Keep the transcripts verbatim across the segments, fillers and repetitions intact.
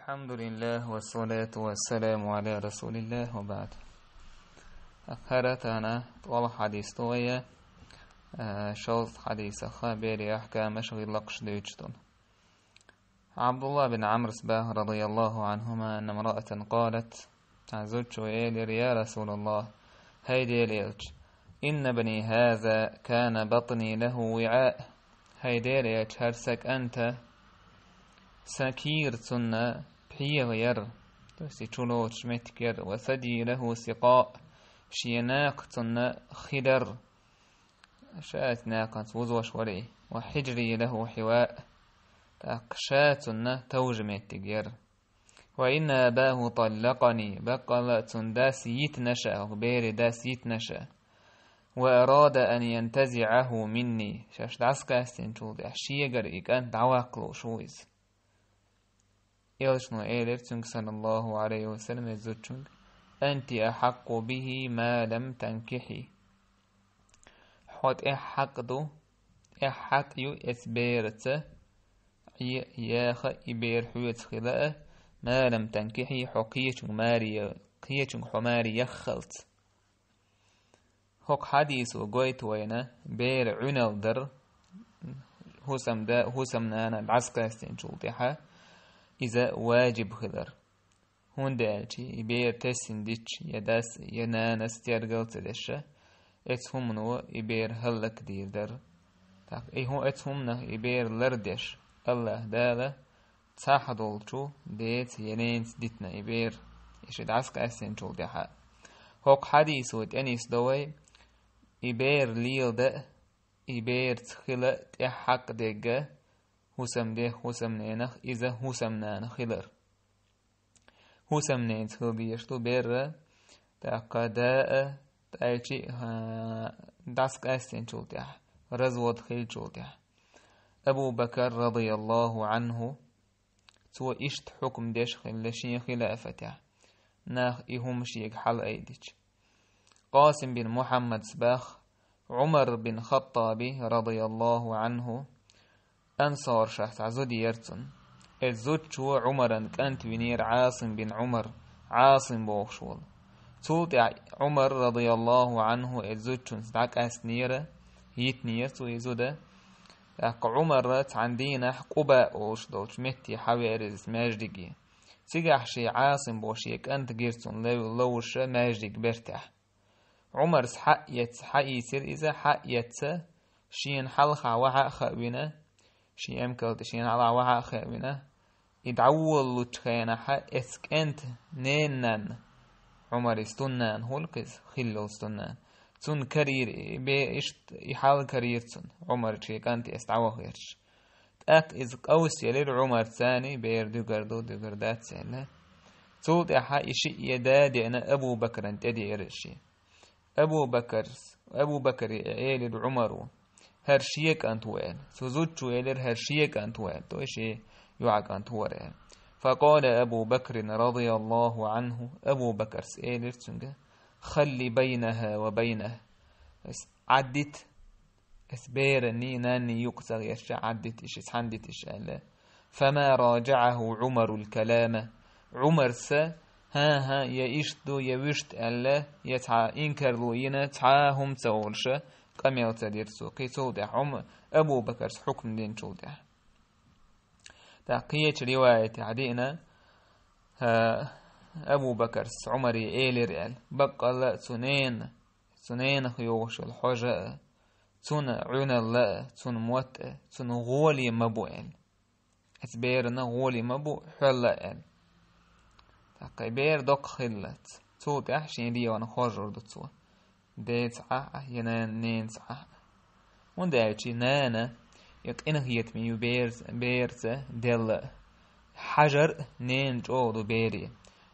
الحمد لله والصلاة والسلام على رسول الله وبعد. ХӀара тӀехьа тӀолхьа хьадис ду вай, а, шовзткъа хьадисах берийн ахькамаш, гӀиллакхаш дуьйцуш долу. عبد الله بن عمرو боху, رضي الله عنهما، أن امرأة قالت: Цхьана зудчо элира: يا رسول الله, хӀай Делан элча, إن ابني هذا كان بطني له وعاء. ХӀай Делан элча, хӀара сан кӀанта, сан кийра цунна пхьегӀа яра, то есть и чулоцуш меттиг яра, وثديي له سقاء, шен накха цунна хи дара, ша цу накханца вузош вара и, وحجري له حواء, тӀаккха ша цунна товжа меттиг яра. وإن أباه طلقني, баккъалла а цуьнан дас йитина ша, хӀокху берийн дас йитина ша. وأراد أن ينتزعه مني, шаьш дӀасакъаьстинчул тӀаьхьа шегара и кӀант дӀаваккха лууш ву иза. Элчано элира цуьнга, صلى الله عليه وسلم, иза зудчуьнга: أنت أحق به ما لم تنكحي. Хьо тӀехь хьакъ ду, тӀехь хьакъ ю эцу бераца Ӏе яха, и бер хьоьца хила а, ما لم تنكحي, хьо кхечуьнга маре, кхечуьнга хьо маре яххалц. ХӀокху хьадисо гойту вайна бер Ӏуьналла дар, хӀусамда-, хӀусамнана дӀасакъаьстинчул тӀаьхьа иза ваджиб хилар. ХӀунда аьлча и бер тесна дича, я дас, я нанас тергал ца деш, эцу хӀумано и бер хӀаллакдийр дара. ТӀаккха и хӀу-, эцу хӀуманах и бер лардеш, АллахӀ Дала цхьаъ долчу деца я ненаца дитина и бер, и ши дӀасакъаьстинчул тӀаьхьа. ХӀокху хьадисо тӀе нисдо вай, и бер леладан а, и берца хила а тӀехь хьакъ дегга хӀусамдех, хӀусамненах иза хӀусамнана хилар. ХӀусамненца хила дезаш ду бер, тӀаккха да а, тӀайчи а, дӀасакъаьстинчул тӀаьхьа, развод хилчул тӀаьхьа. Абу Бакар, رضي الله عنه, цо иштта хьукам деш хилла шен хилафатехь, нах и хӀума шега хьалаайдича. Къасим бин Мухьаммадс боху, Ӏумар бин Хаттаби, رضي الله عنه, ансаршах цхьа зуда яра цунна. Эцу зудчо Ӏумаран кӀант винера, Ӏасим бин Ӏумар, Ӏасим бохуш волу. Цул тӀаьхьа Ӏумар, رضي الله عنه, эцу зудчуьнца дӀакъаьстинера, йитинера цо и зуда. ТӀаккха Ӏумар цхьана дийнахь Къуба олуш долчу метте хьавеара иза маьждиге. Цигахь шен Ӏасим боху шен кӀант гира цунна лев-, ловзуш маьждиг бертехь. Ӏумарс хьаэц-, хьаийцира иза, хьаэцна, шена хьалха вахьа а хаавина, шен эмкал тӀе шена хьалха вахьа а хаавина, и дӀаволалучу хенахь эцу кӀентан ненан нанна, Ӏумаран стуннана хуьлу-кх иза, хилла йолу стуннана, цунна карийра и бе-, иштта и хьал карийра цунна, Ӏумар шен кӀант эцна дӀавахарца. ТӀаккха иза къовсаелира Ӏумарца, царний бер дуьгур ду, дуьгур дац аьлла. Цул тӀаьхьа и шиъ я да а деана, Абу Бакран тӀедеара шен. Абу Бакарс, Абу Бакаре элира Ӏумаро: «ХӀара шен кӀант ву», — аьлла. Цу зудчо элира: «ХӀара шен кӀант ву», — аьлла. То есть шен йоӀан кӀант ву хӀара аьлла. فقال أبو بكر رضي الله عنه, Абу Бакарс элира цуьнга: «خل بينها وبينه». Ас Ӏаддита, ас беранний, нанний юкъа ца гӀерташ Ӏаддита и шиъ, цхьаьна дита и шиъ аьлла. فما راجعه عمر الكلام. Ӏумарс: «ХӀан-хӀа, я иштта ду, я вуьшта», — аьлла, я цхьа инкарло йина, цхьа а хӀума ца олуш, къамел ца дира цо. Кхин цул тӀаьхьа Ӏума-, Абу Бакарс хьукам динчул тӀаьхьа. ТӀаккха кхечу риваятехь диъна, хӀа, Абу Бакарс Ӏумаре элира аьлла: «Баккъалла а цу ненан, цу ненах йогӀуш йолу хьожа а, цунна Ӏуьналла а, цунна мотт а, цунна гӀоле ма бу», — аьлла. «Эцу берана гӀоле ма бу, хьоьлла», — аьлла. ТӀаккха и бер доккха хиллалц. Цул тӀаьхьа шен дегӀана хоржур ду цо. Деца Ӏа а, я нана-, ненаца Ӏа а. ХӀунда аьлча нана, и къинхетаме ю берца, берца делла а. Хьажар а ненан чӀогӀа ду бере.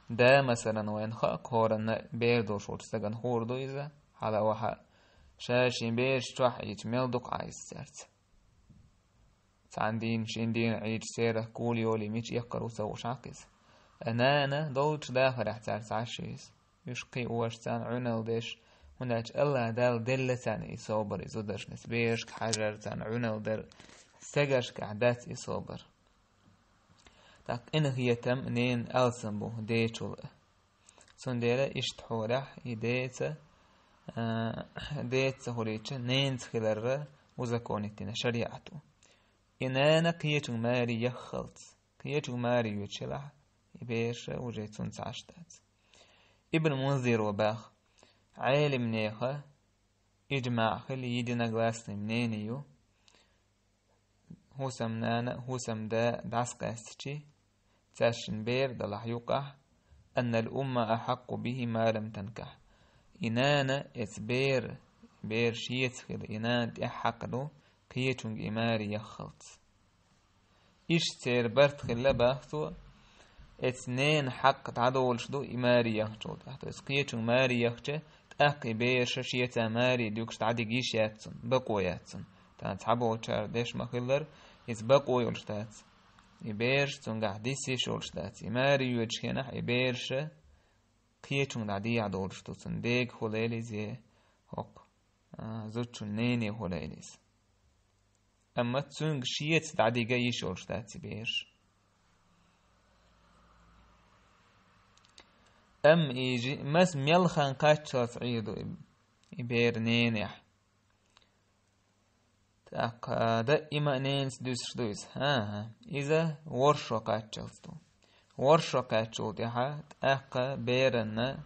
Да, масалан, вайна хаьа, кхоранна бер долуш волчу стагана хуур ду иза, хьала а, вахьа а. Ша шен бераш чохь Ӏийча мел дукха Ӏа иза цаьрца. Цхьана дийнахь, шина дийнахь Ӏийча церах кула йолий мича эккхар ву ца хууш Ӏа иза. Ткъа нана долчу дахарехь цаьрца Ӏаш ю иза. Уьш кхиош, царна Ӏуьналла деш, хӀунда аьлча АллахӀ Дала делла царна и собар, и зударшна, берашка хьажар, царна Ӏуьналла дар, стегаршкахь дац и собар. ТӀаккха къинхетам ненан алсам бу дечул а. Цундела иштта хьолехь и деца, а, деца хулича, ненца хиларра узаконитина шариату. И нана кхечунг мари яххалц, кхечунг мари йоьчилахь, и берша уже цунца Ӏаш дац. Ибн Мунзиро бах, Ӏелимнеха иджмаъ хила единогласный мнение ю, хӀусамнана, хӀусамда дӀасакъаьстичи, цаьршин бер далахь юкъахь, аннал умма ахьакъу бихи ма лам танкахь. И нана эца бер, бер шеца хила, и нана тӀех хьакъ ду, кхечунга и мари яххалц. Иштта церан барт хилла бах цо, эца ненан хьакъ дӀадолуш ду и мари яхчул тӀехь. То есть кхечунга мари яхча, тӀаккха и бераша шеца мари дуьгуш дӀадига йиш яц цунна, бакъо яц цунна. Тхан цхьаболчара деш ма-хиллара, иза бакъо йолуш дац. И бераша цуьнгахь дисса йиш йолуш дац. И мари йоьдучу хенахь и бераша кхечунга дӀадехьа долуш ду, цунна дега хуьлийла иза, хӀокху, а, зудчун нене хуьлийла иза. Амма цуьнга шеца дӀадига йиш йолуш дац и бераш. Амма и жи-, мас мел хан кхаччалц Ӏийр ду и, и бер ненехь. ТӀаккха даима а ненца дуьсуш ду иза. ХӀан-хӀа, иза ворхӀ шо кхаччалц ду. ВорхӀ шо кхаьччул тӀаьхьа тӀаккха беранна,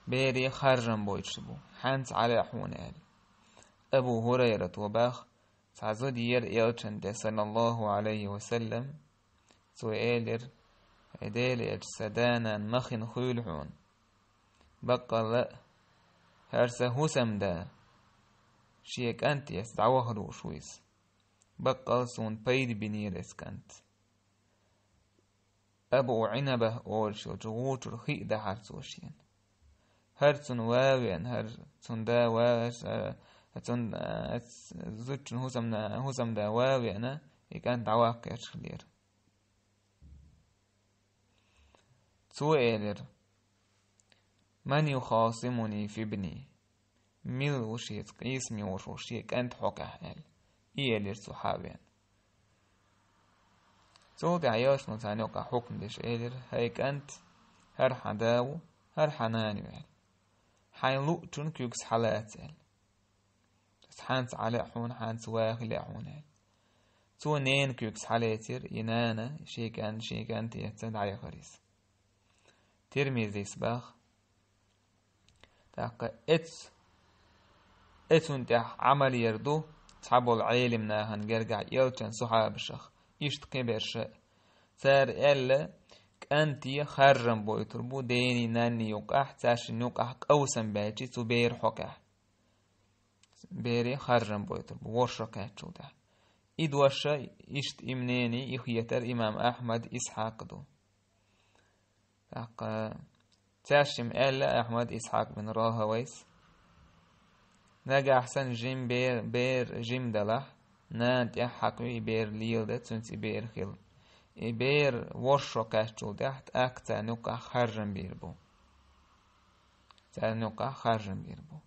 бере харжам бойтуш бу, хьаьнца Ӏа лаьа хьуна аьлла. Абу ХӀурайрата бах, цхьа зуда ера элчан тӀе, саллаллаху Ӏалайхи ва саллам, цо элира: «ХӀай Делан элча, сан да-нана ма хин хуьйла хьуна. Баккъалла а, хӀара сан хӀусамда, шен кӀант эца дӀаваха лууш ву иза. Баккъалла суна пайда бинера эца кӀант». Абу Ӏинабах олуш йолчу гӀу чуьра хи а дахьара цо шена. ХӀара цунна ва а веана, хӀара цунна да ва а, хӀара цунна, а, зудчун хӀусамна-, хӀусамда ва а веана, и кӀант дӀаваккха гӀерташ хилира. Цо элира: «Ман юхасимуни фи бни?» Мила ву шеца къийсаме волуш шен кӀант хьокъехь аьлла. И элира цо хьа а веана. Цул тӀаьхьа элчано царна юкъахь хьукм деш элира: «ХӀай кӀант, хӀара хьан да ву, хӀара хьан нана ю», аьлла. «Хьайн луъчун куьгас хьалаца», аьлла. «Хьаьнца Ӏа лаьа хьуна, хьаьнца ваха лаьа хьуна», аьлла. Цо ненан куьгас хьалецира, и нана шен кӀант, шен кӀант эца дӀаяхара иза. Тирмизис бах. ТӀаккха эц-, эцун тӀехь Ӏамал яр ду цхьаболу Ӏелим нахана гергахь элчан сухьабашах, иштта кхин берша а. Цара аьлла, кӀанте харжам бойтур бу дений, нанний юкъахь, цаьршинна юкъахь къовсам баьлчи цу бер хьокъехь. Бере харжам бойтур бу, ворхӀ шо кхаьччул тӀаьхьа. И дош а, иштта и мнение, и хетар имам Ахьмад, Исхьакъ ду. ТӀаккха цаьршимма аьлла Ахьмад, Исхьакъ бин Рахавайс: «Нагахь санна жима бер, бер жима далахь, нана тӀех хьакъ ю и бер леладан, цуьнца и бер хила. И бер ворхӀ шо кхаьччул тӀаьхьа тӀаккха царна юккъахь харжам бийр бу». Царна юккъахь харжам бийр бу.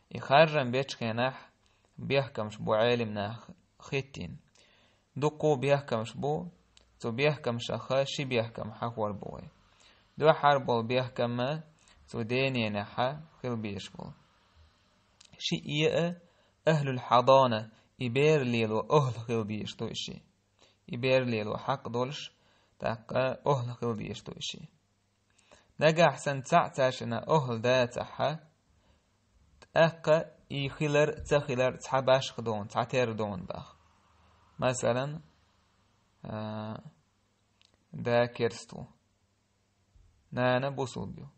И харжам бечу хенахь бехкамаш бу Ӏелим нах хӀиттийна. Дуккха а бехкамаш бу, цу бехкамашах ши бехкам хьахор бу вай. Дуьххьара болу бехкам а цу дененехь хила безаш болу. Шиъ а ахьлул хьадана, и бер лело охьла хила дезаш ду и шиъ. И бер лело хьакъ долуш, тӀаккха охьла хила дезаш ду и шиъ. Нагахь санна цхьаъ цаьршинна охьла дацахьа, тӀаккха и хилар а, ца хилар а цхьа башха дона, цхьа тера дона баха. Масалан, а, да керст ву, нана бусулба ю.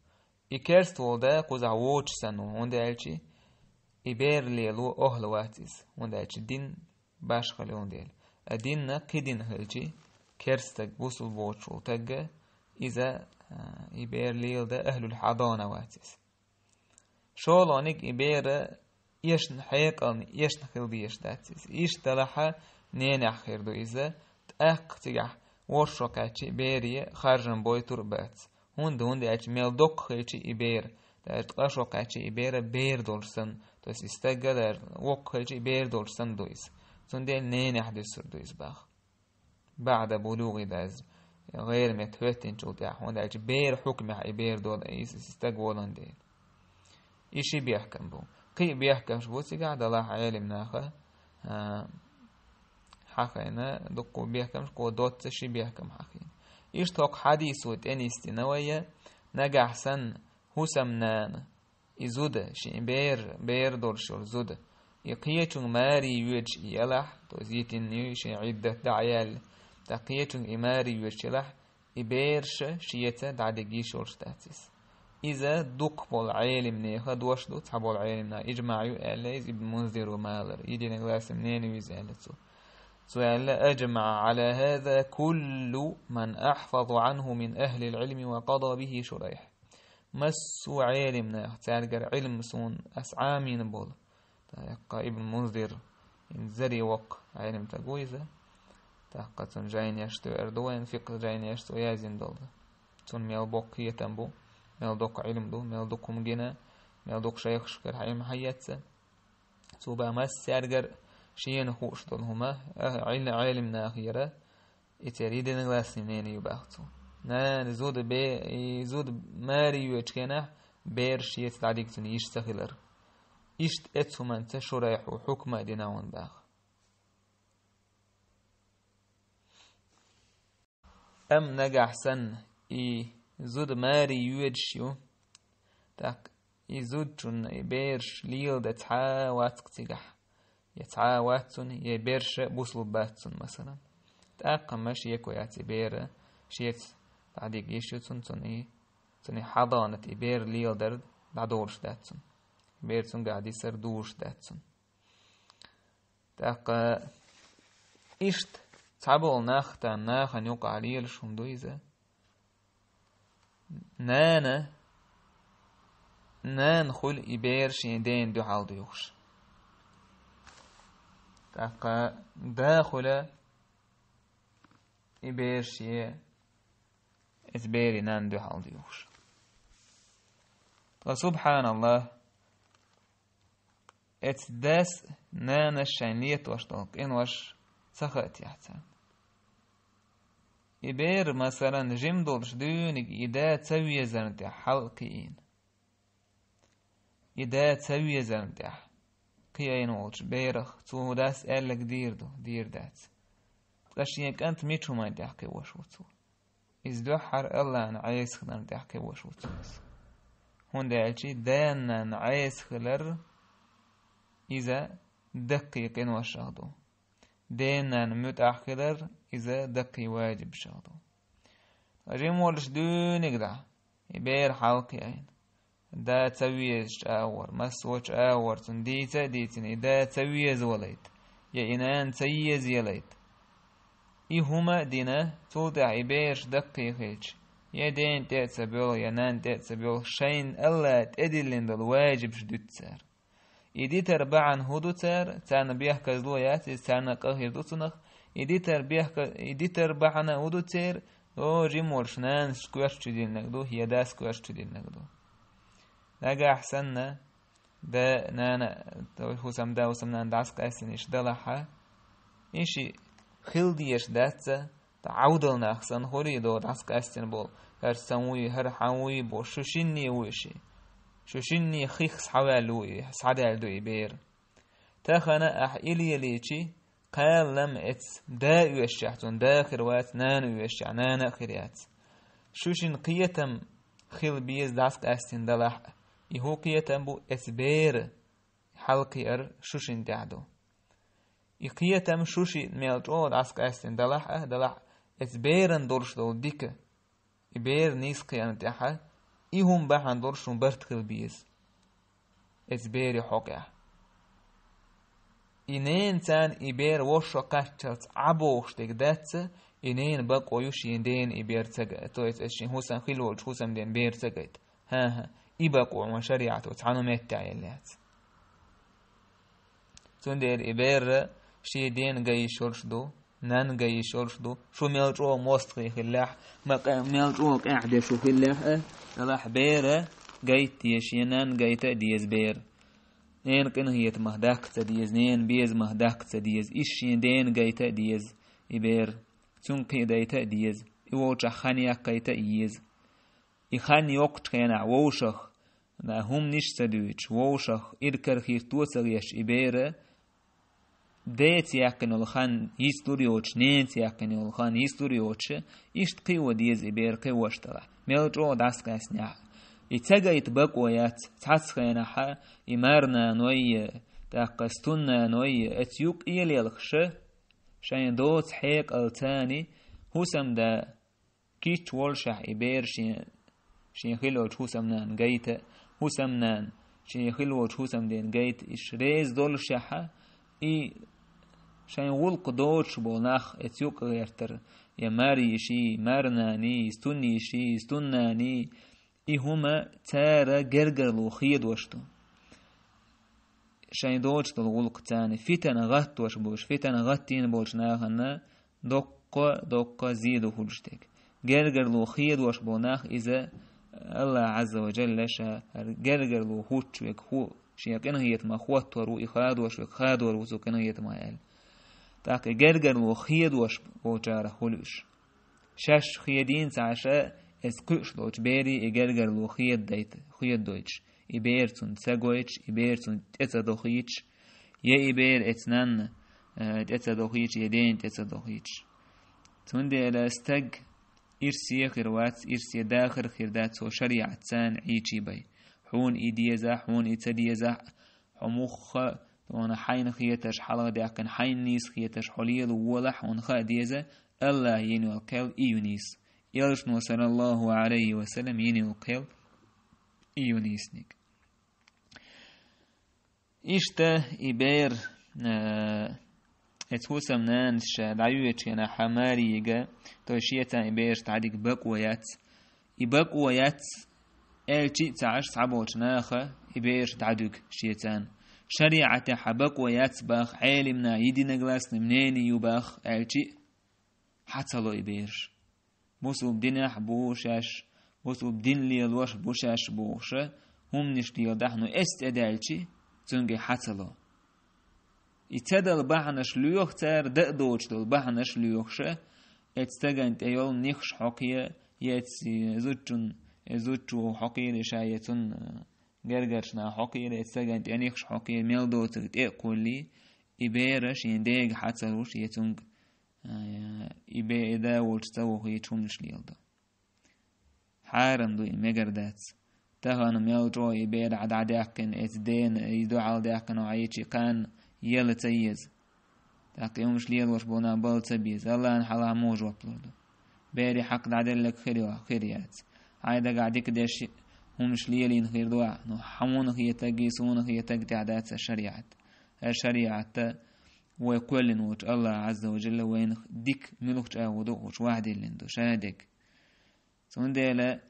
И керст волу да кхузахь воцуш санна ву, хӀунда аьлча и бер лело охьла вац иза, хӀунда аьлча дин башха хилла дела. А динна кхин дин хилчи, керстаг бусулба воцуш волу тагга, иза, а, и бер леладан ахьлул хьадана вац иза. ШолгӀаниг и бер эшна хьекъална, эшна хила дезаш дац иза. Иштта далахьа, ненехь хир ду иза, тӀаккха цигахь ворхӀ шо кхаьччи бере харжам бойтур а бац. ХӀунда, хӀунда аьлча мел доккха хилчи и бер, даже ткъа шо кхаьччи и бер, бер долуш санна, то есть и стагга даже воккха хилчи и бер долуш санна ду иза. Цундела ненехь дуьсур ду иза баха. БаӀда булугӀи даже. гӀайре метта хӀоьттинчул тӀаьхьа, хӀунда аьлча бер хьукмехь и бер дола, и стаг волан дела. И ши бехкам бу. Кхин а бехкамаш бу цигахь далахь Ӏелим наха, а, хьахийна, дуккха бехкамаш, кхо доцца ши бехкам хьахийна. Иштта хӀокху хьадисо тӀе нисдина вай, нагахь санна хӀусамнана, и зуда, шен бер, бер долуш йолу зуда, и кхечуьнга маре йоьдуш и елахь, то есть йитина ю, шен Ӏиддат дӀа а яьлла, ткъа кхечуьнга и маре йоьдуш елахь, и бераш шеца дӀадига йиш йолуш дац иза. Иза дукхахболу Ӏелим нехан дош ду, цхьаболу Ӏелим наха ижмаӀ ю аьлла, иза Ибн Мунзиро ма аллара, единогласный мнение ю иза аьлла цо. Цо аьлла: «أجمع على هذا كل من أحفظ عنه من أهل العلم وقضى به شريح». Массо а Ӏелим нах, цаьргара Ӏилма суна ас Ӏамийна болу. ТӀаккха Ибн Мунзир, хӀинца зарий воккха Ӏелим стаг ву иза. ТӀаккха цуьнан жайнеш тоьар ду вайн, фикъхӀ жайнеш цо яздина долу. Цунна мел боккха хетам бу, мел доккха Ӏилма ду, мел дукха хӀума гина, мел дукха шайхашкара хьайма хьаеца. Цо бан массаьргара шена хууш долу хӀума, а, Ӏил-, Ӏелим нахера, и церан единогласный мнение ю баха цо. Нана зуда бе-, и зуда маре йоьдучу хенахь, бераш шеца дӀадига цуьнан йиш ца хилар. Иштта эцу хӀуманца Шурайхьо хьукма а дина ван баха. Амма нагахь санна, и зуда маре йоьдуш ю, тӀаккха и зудчунна и бераш леладан цхьа а вац-кх цигахь, я цхьа а вац цунна, я бераш а бусалба бац цунна, масалан. ТӀаккха ма шеко яц и бер шеца дӀадига йиш ю цунна, цунна и, цунна и хьадонат, и бер леладар дӀадолуш дац цунна. Бер цуьнгахь дисар дузуш дац цунна. ТӀаккха иштта цхьаболу нах, тхан нахана юкъахь лелаш хӀума ду иза. Нана, нана хуьлу и бер шен дена дуьхьал дуьйхуш. ТӀаккха да хуьлу и бер шен, эца берийн нана дуьхьал дуьйхуш. Ткъа, субхьаналлахӀ, эца дас а, нанас а шайн летош долу къинош ца хаьттехь царна. И бер, масалан, жима долуш дуьйна и да ца везарна тӀехь хьалакхиийна. И да ца везарна тӀехь кхиийна волчу берах цо дас аьлларг дийр ду, дийр дац. Ткъа шен кӀант мичу хӀуманна тӀехь кхиош ву цо? Иза дуьххьара Аллахьна Ӏеса хиларна тӀехь кхиош ву цо иза. ХӀунда аьлча дена-нанна Ӏеса хилар иза даккхий къиношах ду. Дена-нанна муьтӀахь хилар иза даккхий ваджибашах ду. Жима волуш дуьйна дӀа и бер хьалакхиийна. Да ца везачу агӀор, массо а чу агӀор цунна дийца а дийцина, и да ца везавалайта, я и нана ца езаялайта. И хӀума а дина, цул тӀаьхьа и бераш даккхий хилча, я дена тӀе а ца боьлху, я нанна тӀе а ца боьлху, шайна Аллахьа тӀедиллина долу ваджибаш дуьту цара. И дитар бахьана хӀун ду цара? Царна бехказло яц иза, царна къа хир ду цунах. И дитар бехка-, и дитар бахьана хӀун ду церан? О, жима волуш нанас коьрта чу диллинарг ду, я дас коьрта чу диллинарг ду. Нагахь санна, да, нана, хӀусамда, хӀусамнана дӀасакъаьстина иштта далахьа, и шиъ хила дезаш дац, ткъа Ӏовдал нах санна хуьлий, догӀу дӀасакъаьстина болу, хӀара сан вуй, хӀара хьан вуй бо, шу шинне вуй ши. Шу шинне хих схьаваьлла ву и, схьадаьлла ду и бер. Тахана ахь и лелийчи, кхаллам эца да оьшучехь цунна да хир вац, нана оьшучехь нана а хир яц. Шу шина кхетам хила беза дӀасакъаьстина далахь а, и хӀун кхетам бу, эца бер хьалакхиар шу шина тӀехь ду. И кхетам шу шиъ мел чӀогӀа дӀасакъаьстина далахь а, далахь а, эца беран долуш долу дика, и бер нийса кхиарна тӀехьа, и хӀума бахьана долуш шун барт хила беза эца берийн хьокъехь. И ненан царна и бер вовшах кхаччалц Ӏа бохуш дерг дац, и ненан бакъо ю шен дена и бер ца га-, то есть, эца шен хӀусам хила волчу хӀусамден бер ца гайта. ХӀан-хӀа, и бакъо ван шариӀато цхьана меттехь елла яц. Цундела и бер шен дена ган йиш йолуш ду, нанна ган йиш йолуш ду, шу мел чӀогӀа мостагӀий хиллехь, ма къа-, мел чӀогӀа къаьхьа дерш шу хиллехь а, далахь бер гайта деза, шен нанна гайта а деза бер. Ненан къинхетамах даккха ца деза, ненан безамах даккха ца деза, иза шен дена гайта а деза, и бер. Цуьнга кхин а дайта а деза. и волчохь хан яккхийта а еза. И хан йоккхучу хенахь вовшах, да, хӀуманаш а ца дуьйцуш, вовшах иракарахӀитто а ца гӀерташ и бер, деца яьккхина йолу хан йистур йоцуш, ненаца яьккхина йолу хан йистур йоцуш, иштта кхио деза и бер кхин ваша делахь, мел чӀогӀа дӀасакъаьстинехь а. И ца гайта бакъо яц, цхьацца хенахь а и марнаной а, тӀаккха стуннаной а, оцу юккъе лелхаш, шайн доцу хьекъалца царна хӀусам дан кийча воллушехь, и бер шен, шен хилла йолчу хӀусамнанна гайта, хӀусамнана шен хилла волчу хӀусамдена гайта, иштта реза доллушехь, и шайн гӀуллакх доцуш болу нах оцу юккъе гӀертар, я марйиший, марнаний, стуннийший, стуннаний, и хӀума цара гергарло хедош ду. Шайн доцуш долу гӀуллакх царна фитана гӀаттош болуш, фитана гӀаттийна болчу нахана доккха, доккха зен ду хуьлуш дерг. Гергарло хедош болу нах иза Аллах Азза ва Джалла ша хӀара гергарло хӀуттуш верг хӀу, шен къинхетамах хӀоттор ву, и хадош верг хадор ву цу къинхетамах аьлла. ТӀаккха и гергарло хедош болчарах хуьлу уьш. Шаьш хедийна ца Ӏаш а, иза кхуьуш долчу бере и гергарло хедадайта, хедадойтуш, и бер цунна ца гойтуш, и бер цунна тӀе ца дохуьйтуш, я и бер эцу нанна, э, тӀе ца дохуьйтуш, я дена тӀе ца дохуьйтуш. Цундела стаг ирсе хир вац, ирсе дахар хир дац цо шариӀатца Ӏийчи бен. Хьуна и дезахь, хьуна и ца дезахь, хьо мухха, тхуна хьайна хеташ, хьалха даьккхина хьайна нийса хеташ, хьо лела волахь, хьуна хаа деза, Аллах йина йолу кхел и ю нийса. Элчано, саллаллаху Ӏалайхи ва саллам, йина йолу кхел и ю нийсаниг. Иштта и бер, э, эцу хӀусамнанас ша дӀайоьдучу хенахь хьан марийга, то есть шеца и бераш дӀадига бакъо яц. И бакъо яц аьлчи а ца Ӏаш цхьаболчу наха и бераш дӀадуьгу шеца. ШариӀатехь хьан бакъо яц баха Ӏелимна единогласный мнение ю баха аьлчи а, хьан ца ло и бераш. Бусулба динехь бу шаьш, бусулба дин лелош бу шаьш бохуша, хӀуманаш леладахь, ну эс тӀедаьлчи, цуьнга хьан ца ло. И ца дала бахьанаш лоьху цара, дан а доцуш долу бахьанаш лоьхуша, эцу стагана тӀе йолу нихаш хьокхе, я эцу зудчун, э, зудчо хьокхийра ша, я цунна, э, гергарчу наха хьокхийра, эцу стагана тӀе нихаш хьокхе, мел доцург тӀе а кхуллий, и бера шен дега хьан ца луш, я цуьнга, э, и бе-, и да волчу ца вохуьйтуш хӀуманаш леладо. Хьарам ду и, мегар дац. Тахана мел чӀогӀа и бер Ӏа дӀадаьккхина, эцу дена, и дуьхьал даьккхина Ӏийчи кханна ела ца еза. ТӀаккха и хӀуманаш лелош болу нах бала ца беза, Аллахьан хьалха муха жоп лур ду. Берийн хьакъ дӀаделларг хир ю, хир яц. Хьайн дагахь дика деш хӀуманаш лелийна хир ду ахь, ну хьуна хетарг, суна хетарг тӀехь дац аса шариӀат. Аса шариӀатта вай кхоьллина волчу Аллах Азза ва Джалла вайна дика муьлхачу агӀо ду, хӀуш вахдиллина ду, ша дерг. Цундела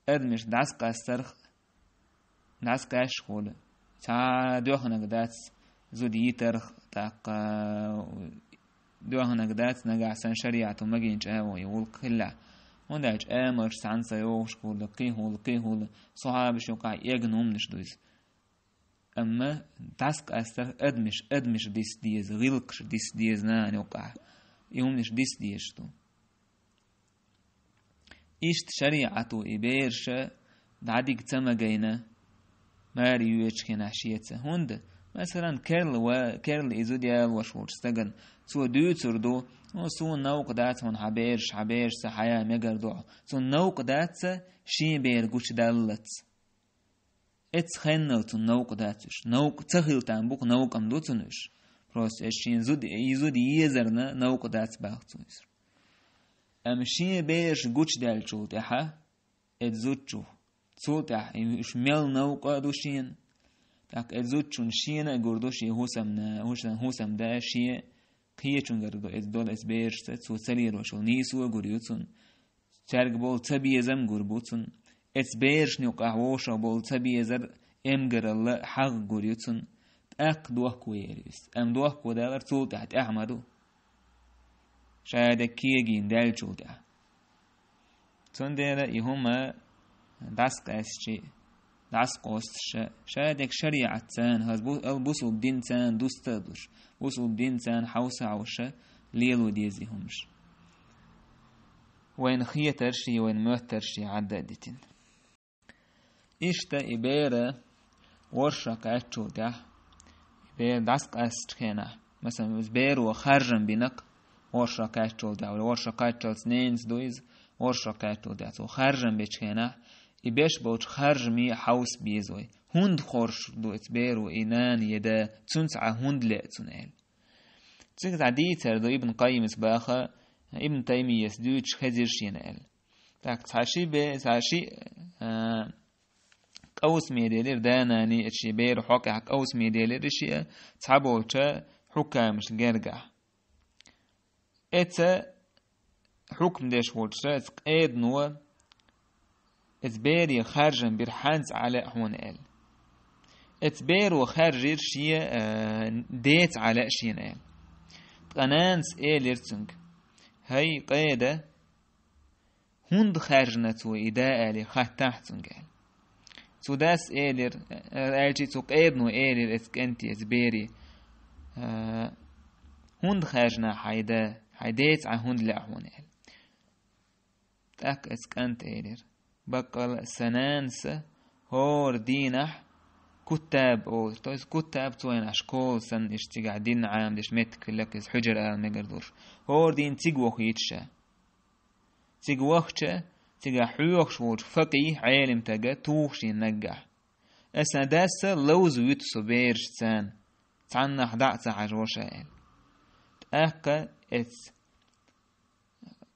адамаш дӀасакъастарх, дӀасакъаьсташ хуьлу. Цхьа доьхнаг дац зуда йитарх, тӀаккха доьхнаг дац нагахь санна шариӀато магийна чӀагӀо и гӀуллакх хилла. ХӀунда аьлча амалш цхьаьна ца йогӀуш хуьлу, кхин хуьлу, кхин хуьлу, сахьабаш юкъахь эгна хӀуманаш ду иза. Амма дӀасакъастарх адамаш, адамаш диса деза, гӀиллакхаш диса деза нахана юкъахь. И хӀуманаш диса дезаш ду. Иштта шариӀато и бераша дӀадига ца магийна, маре йоьдучу хенахь шеца. ХӀунда, масалан, керла ва-, керла и зуда ялош волчу стагана, цо дуьйцур ду, ну, суна новкъа дац хьуна хьан бераш, хьан берашца хьаян мегар ду хьо. Цунна новкъа дац шен бер гучудаллалц. Эццахь хеннал цунна новкъа дац уьш. Новкъа ца хила там бу-кх, новкъа-м ду цунна уьш. Просто эцу шен зуда, и зуда езарна новкъа дац баха цунна уьш. Амма шен бераш гучудаьллачул тӀаьхьа, эцу зудчух, цул тӀаьхьа и уьш мел новкъа а ду шена. ТӀаккха эцу зудчунна шена а гур ду шен хӀусамна, хӀусам, хӀусамда шен кхечуьнгара ду эцу дола эцу берашца, цо ца лелош йолу нийсо а гур ю цунна. Цаьрга болу цабезам гур бу цунна. Эцу берашна юкъахь вовшах болу цабезар, эмгаралла, хьагӀ гур ю цунна. ТӀаккха дохко яр ю иза. Амма дохко далар цул тӀаьхьа тӀаьхьа ма ду. Ша дерг кегийна даьллачул тӀаьхьа. Цундела и хӀума дӀасакъаьстичи, дӀасакъостуша, ша дерг шариӀатца, хаза бу-, ал бусулба динца дуста а душ, бусулба динца хьовса а хьовша, лело деза и хӀумаш. вайна хетарш а, вайна моьттарш а Ӏадда а дитина. Иштта и бер ворхӀ шо кхаьччул тӀехьа, и бер дӀасакъаьстачу хенахь, масала, иза беро харжам бина-кх ворхӀ шо кхаьччул тӀехьа, вала ворхӀ шо кхаччалц ненаца ду иза, ворхӀ шо кхаьччул тӀехьа цо харжам бечу хенахь, и беш болчу харжаме хьовса беза вай. ХӀунда хоржуш ду иза беро и нана я да, цуьнца Ӏа хӀунда леа цунна аьлла. Цига цхьа дийцар ду Ибн Къаййимас баха, Ибн Таймийяс дуьйцуш хезира шена аьлла. ТӀаккха цхьа ши бе-, цхьа ши, а, къовсаме делира да-нана, эцу шен беран хьокъехь къовсаме делира шиъ, цхьаболча хьукамашна гергахь. Эца хьукам деш волчуьра эца къедано, эца бере харжам бира хьанца Ӏа лаьа хьуна аьлла. Эца беро харжира шен, а, деца Ӏа лаьа шена аьлла. Ткъа нанас элира цуьнга: «ХӀай, къеда, хӀунда хаьржина цо и да?» — аьлла, хаттахь цуьнга аьлла. Цу дас элира, аьлча цу къедано элира эца кӀанте, эца бере: «А, хӀунда хаьржина хьайн да, хьайн деца Ӏа хӀунда лаьа хьуна?» — аьлла. ТӀаккха эца кӀанта элира: «Баккъала сан нанас хӀора дийнахь куттаб олуш, то есть куттаб цу хенахь школа санна, иштта цигахь дин Ӏамадеш меттиг хилла-кх иза, хьуьжар ала мегар долуш. ХӀора дийне цига вохуьйтуш ша. Цига вахча, цигахь хьоьхуш волчу факъихӀ, Ӏелим стага тухуш йина наггахь. Аса дас ловза вуьту со берашца, цхьаннах дӀа а ца хьажа ша», — аьлла. ТӀаккха эца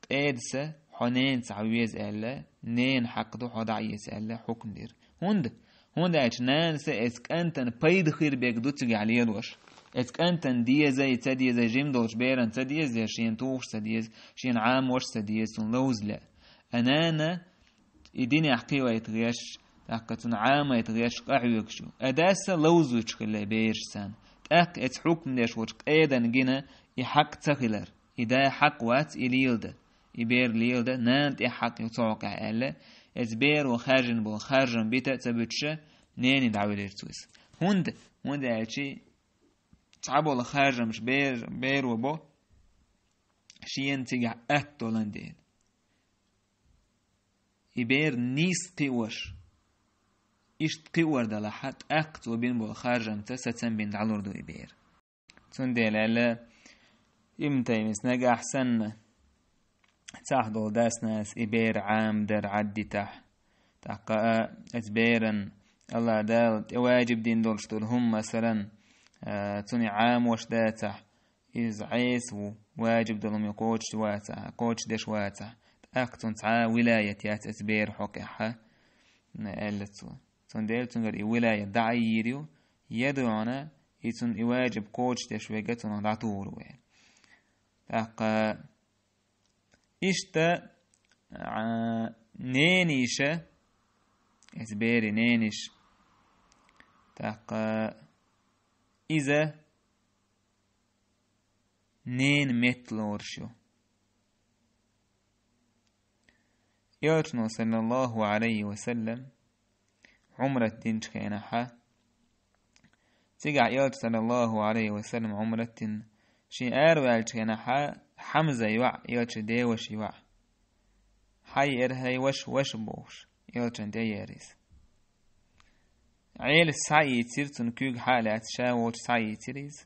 къедаса: «Хьо ненаца веза», — аьлла, «ненан хьакъ ду хьо дӀа а эца», — аьлла, хьукм дира. ХӀунда? ХӀунда аьлча нанас эца кӀантана пайда хир берг ду цигахь лелош. Эца кӀантана деза, и ца деза, жима долчу берана ца деза, я шена тухуш ца деза, шена Ӏамош ца деза, цунна ловза лаьа. А нана и динехь кхиавайта гӀерташ, тӀаккха цунна Ӏамайта гӀерташ къахьоьгуш ю. А дас ловзуьйтуш хилла берашца. ТӀаккха эца хьукм деш волчу къедана гина и хьакъ ца хилар. И да хьакъ вац и леладан, и бер леладан, нана тӀе хьакъ ю цу хьокъехь аьлла, эца беро хаьржина болу харжам бита а ца буьтуша, нене дӀавелира цо иза. ХӀунда? ХӀунда аьлча цхьаболу харжамаш бер-, беро бо, шена цигахь атта долан дела. И бер нийса кхиош, иштта кхиор далахь, тӀаккха цо бина болу харжамца сацам бина дӀалур ду и бер. Цундела аьлла Ибн Таймийс: «Нагахь санна цхьаъ долу дас-нанас и бер Ӏамадар Ӏаддитахь, тӀаккха а, эца беран Аллах Дала тӀе ваджиб дина долуш долу хӀума, масалан, а, цунна Ӏамош дацахь, иза Ӏеса ву, ваджиб долу хӀума кхочуш вацахь, кхочушдеш вацахь, тӀаккха цунна цхьа а вилаят яц эца беран хьокъехь», — аьлла цо. Цундела цуьнгара и вилаят дӀа а йийр ю, я дуьхьал и цунна и ваджиб кхочушдеш верг цунах дӀатухур ву аьлла. ТӀаккха иштта, а, ненийша, эца беран ненийша, тӀаккха иза ненан метта лоруш ю. Элчано, саллаллаху алейхи ва саллам, Ӏумрат динчу хенахьа, цигахь Элча, саллаллаху алейхи ва саллам, Ӏумрат дина, шен араваьллачу хенахьа Хьамза йоӀ, Элчан деваши йоӀ, хьаеара хӀай ваша, ваша бохуш, Элчан тӀе еара иза. Ӏелас схьаийцира, цунна куьйга хьа а лаьцна, ша волчу схьаийцира иза.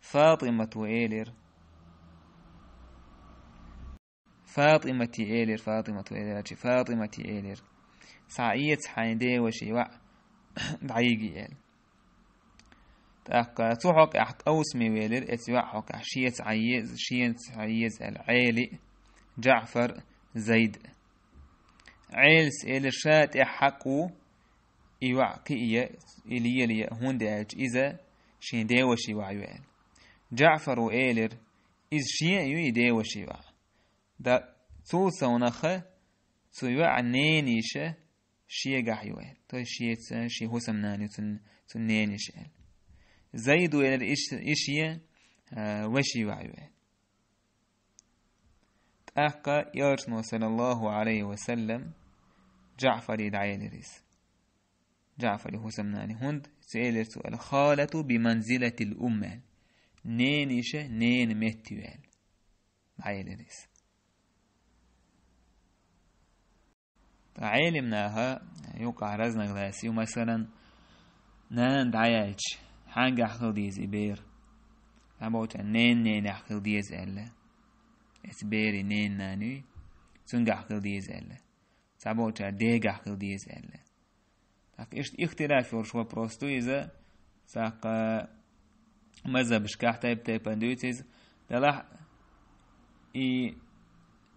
Фатимата элира. Фатимата элира, Фатимата элира, чи Фатимата элира. Схьаэца хьайн деваши йоӀ дӀайиги аьлла. ТӀаккха цу хьокъехь къовсаме велира, эца йоӀ хьокъехь шеца хьаеза, шеца хьаеза аьлла, Ӏели, Джаъфар, Зайд. Ӏелас элира, ша тӀехь хьакъ ву, и йоӀ кхиъе, и лелае, хӀунда аьлча иза шен деваши йоӀ ю аьлла. Джаъфара элира, иза шен а ю и деваши йоӀ. Да, цул совнаха цу йоӀа ненийша шегахь ю аьлла. То есть шеца, шен хӀусамнана ю цун, цун ненийша аьлла. Зайда элира, и ш-, и шен, а, ваши йоӀ ю аьлла. ТӀаккха Элчано, саллаллаху алейхи ва саллам, Джаъфаре дӀаелира иза. Джаъфаре хӀусамнане, хӀунда цо элира цо аьлла, «Халату би манзилатил умм», аьлла. Ненийша ненан метта ю аьлла. ДӀаелира иза. Ткъа Ӏелим наха юкъахь разногласи ю, масалан, нана дӀаяьлча, хьангахь хила деза и бер? Цхьаболчара ненан ненехь хила деза аьлла. Эцу берийн ненан нана юй, цуьнгахь хила деза аьлла. Цхьаболчара дегахь хила деза аьлла. ТӀаккха иштта ихтилаф йолуш вопрос ду иза, цхьаккха мазхабашкахь тайп-тайпана дуьйцу иза. Делахь и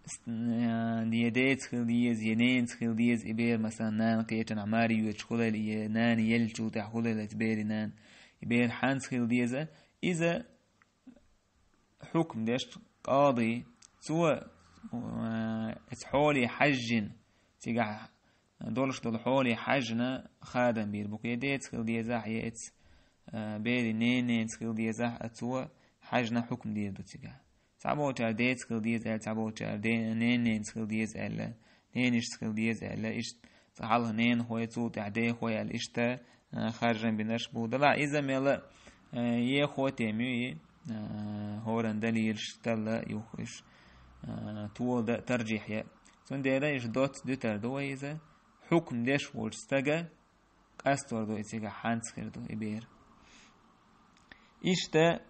с-, э, я деца хила деза, я ненаца хила деза, и бер, масалан, нана кхечанхьа маре йоьдуш хуьлийла, я нана еллачул тӀаьхьа хуьлийла, эцу берийн нана, и бер хьанца хила деза, иза хьукм деш къади, цо, э, эцу хьоле хьаьжжина, цигахь долуш долу хьоле хьаьжжина хадам бийр бу-кх, я деца хила дезахь, я эцу, э, берийн ненан ненаца хила дезахь, а цо хьаьжжина хьукм дийр ду цигахь. Цхьаболчара деца хила деза аьлла, цхьаболчара де-, ненан ненаца хила деза аьлла, ненишца хила деза аьлла, иштта цкъа хьалха ненахой, цул тӀаьхьа дехой аьлла, иштта, а, харжам бинарш бу. Делахь иза мел а, а, ехо тема ю и, а, хӀоранна далилаш талла юха уьш, а, тола дан а, таржихь ян а. Цундела иштта доцца дуьтур ду вай иза, хьукм деш волчу стага къастор ду и цигахь хьанца хир ду и бер. Иштта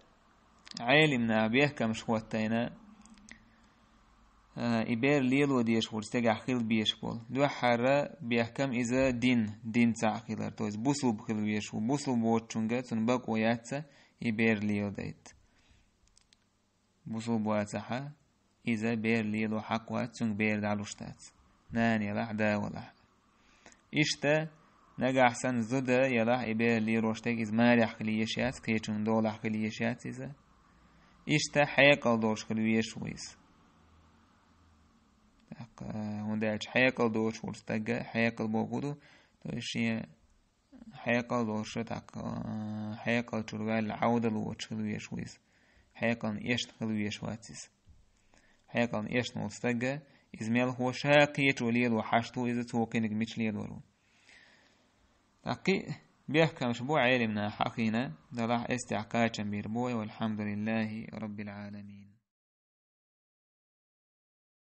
Ӏелим наха бехкамаш хӀоттайна, а, и бер лело дезаш волчу стагехь хила безаш болу. Дуьххьара бехкам иза дин, дин цхьаъ хилар, то есть бусулба хила везаш ву. Бусулба воцучуьнга цунна бакъо яц и бер леладайта. Бусулба вацахьа, иза бер лело хьакъ вац, цуьнга бер дӀалуш дац, нана ялахь, да валахь. Иштта, нагахь санна зуда ялахь и бер лелош дерг, иза марехь хила езаш яц, кхечунна долахь хила езаш яц иза. Иштта хьекъал долуш хила везаш ву иза. ТӀаккха, хӀунда аьлча хьекъал долуш волчу стага хьекъал бохург ду, то есть шен хьекъал долуш, тӀаккха, хьекъал чуьра ваьлла Ӏовдал воцуш хила везаш ву иза. Хьекъална эшна хила везаш вац иза. Хьекъална эшна волу стага, иза мелхо ша кхечо лело хьашт ву иза, цо кхиниг мича лелор ву. ТӀаккха кхин а бехкамаш бу Ӏелим наха хьахийна, делахь эстехь кхачам бийр бу вай, валхьамдулиллахи раббил Ӏаламин.